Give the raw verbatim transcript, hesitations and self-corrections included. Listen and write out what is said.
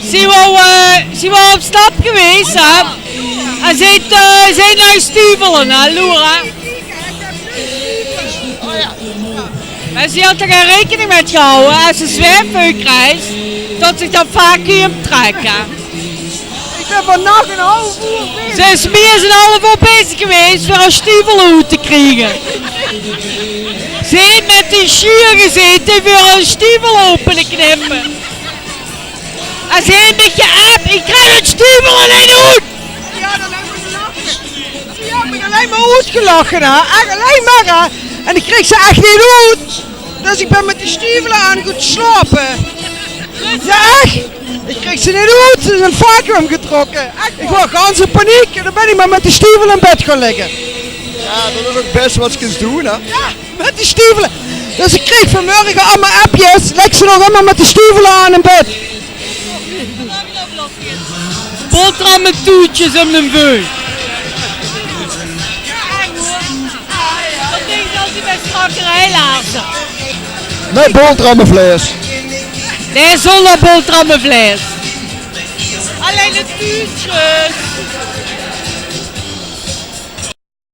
Zie wou, eh, zie wou op stap gewees, hè? En zie heet, eh, zie heet nui stuvele, hè, Laura? Mer zie had d'r gein rekening mit gehawwe, es ze zwerfveul krieg, tot zich dat vacuüm trek. Ich bön vannach ein haaf oer bezig. Ze is mieë es ein haaf oer bezig gewees veur häör stuvel oet te kriege. Ze heet mit de sjuur gezete veur häör stuvel ope te knippe. En ze heet mich geapp: "Ich krieg häör stuvel allein oet." Ja, dan höbbe ze gelache. Ze höbbe mich allein mer oetgelache, hè. Ech allein mer, hè. En ich krieg ze ech neet oet. Dus ich bön mit die stuvel aan gaon slaope. Ja, ech. Ich krieg ze neet oet. Ze is in 't vacuüm getrokke. Ech, ich waor gans in paniek. En dan bön ich mer mit die stuvel in bed gaon ligke. Ja, dat is ouch 't bèste wat se kins doon, hè? Ja, mit die stuvel. Dus ich krieg vanmorge allemaol appjes. Ligk ze nog ummer mit die stuvel aan in bed. Boterhammetoetje um de veut. Dat ding zal ze bie Slachterij Laarsen. Mit boterhammevleis. Nae, zónger boterhammevleis. Allein de tuutjes.